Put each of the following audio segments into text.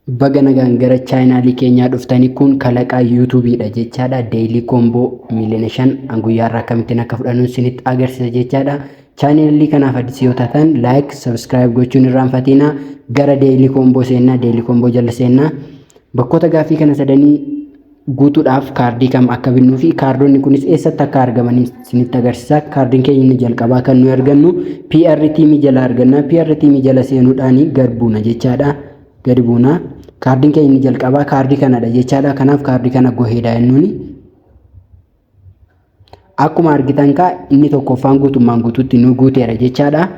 Baga nagaan gara chaanaalii keenyaa dhuftanii kun kalaqaa YouTubeiidha jechaadha. Daily combo miiliyoona 5 guyyaarraa akkamittiin akka fudhannu isinitti agarsiisa jechaadha. Chaanaalii kanaaf addis yoo taatan like, subscribe gochuun irraanfatina. Gara daily combo seennaa, daily combo jala seennaa. Bakkoota gaaffii kana sadanii guutuudhaaf kaardii kam akka binnuu fi kaardonni kunis eessatti akka argaman isinitti agarsiisa. Kaardiin keenya inni jalqabaa kan nuyi argannu PR teamii jala arganna. PR teamii jala seenuudhaan gad buuna jechaadha. Gadi buuna. Kaardiin keenya inni jalqabaa kaardii kanadha jechaadha. Kanaaf kaardii kana go ahead jennuuni. Akkuma argitan kaa inni tokkoffaan guutummaan guutuutti nu guuteera jechaadha.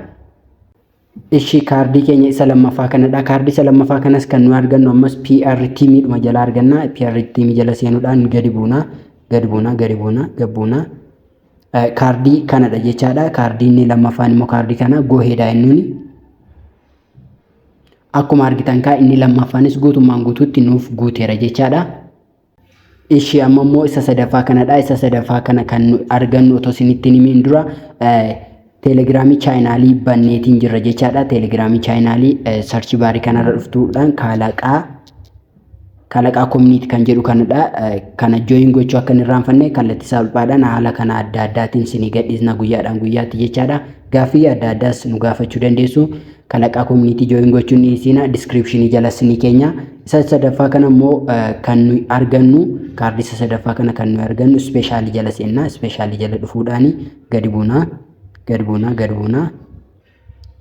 Ishi kaardii keenya isa lammaffaa kanadha. Kaardii isa lammaffaa kanas kan nu argannu ammas PR teamiidhuma jala arganna. PR teamii jala seenuudhaan gadi buuna. Gadi buuna, gadi buuna, gad buuna. Kaardii kanadha jechaadha. Kaardii inni lammaffaan immoo kaardii kana go ahead jennuuni. Akkuma argitan kaa inni lammaffaanis guutummaan guutuutti nuuf guuteera jechaadha. Ishi amma immoo isa sadaffaa kanadha. Isa sadaffaa kana kan nu argannu otoo isinitti hin himiin dura Telegramii channelii banneetiin jirra jechaadha. Telegramii channelii search barii kanarra dhuftuudhaan kalaqaa community kan jedhu kanadha. Kana join gochuu akka hin irraanfanne kallattii salphaadhaan haala kana adda addaatiin isinii gadhiisna guyyaadhaan guyyaatti jechaadha. Gaaffii adda addaas nu gaafachuu dandeessu. Kalaqaa community join gochuun ni isiina descriptionii jala isinii keenya. Isa sadaffaa kana immoo kan nuyi argannu, kaardii isa sadaffaa kana kan nuyi argannu specialii jala seennaa. Specialii jala dhufuudhaani gadi buunaa, gadi buunaa, gadi buunaa,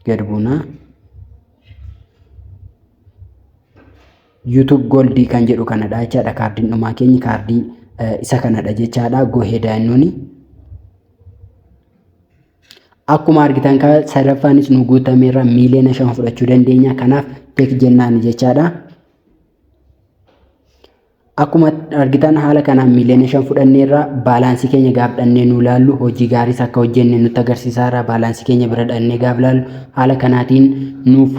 gadi buunaa. YouTube Goldii kan jedhu kanadha jechaadha. Kaardiin dhumaa keenya kaardii isa kanadha jechaadha. Go ahead jennuuni. Akkuma argitan sadaffaanis nu guutameerra, miiliyoona 5 fudhachuu dandeenya. Kanaaf take jennaan jechaadha. Akkuma argitan haala kanaan miiliyoona 5 fudhanneerra. Balanceii keenya gaaf dhannee nu ilaallu hojii gaariis akka hojjenne nutti agarsiisaara. Balanceii keenya bira dhannee gaaf ilaallu haala kanaatiin nuuf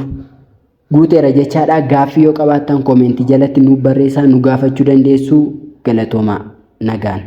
guuteera jechaadha. Gaaffii yoo qabaattan commentii jalatti nuuf barreessaa, nu gaafachuu dandeessu. Galatoomaa, nagaan.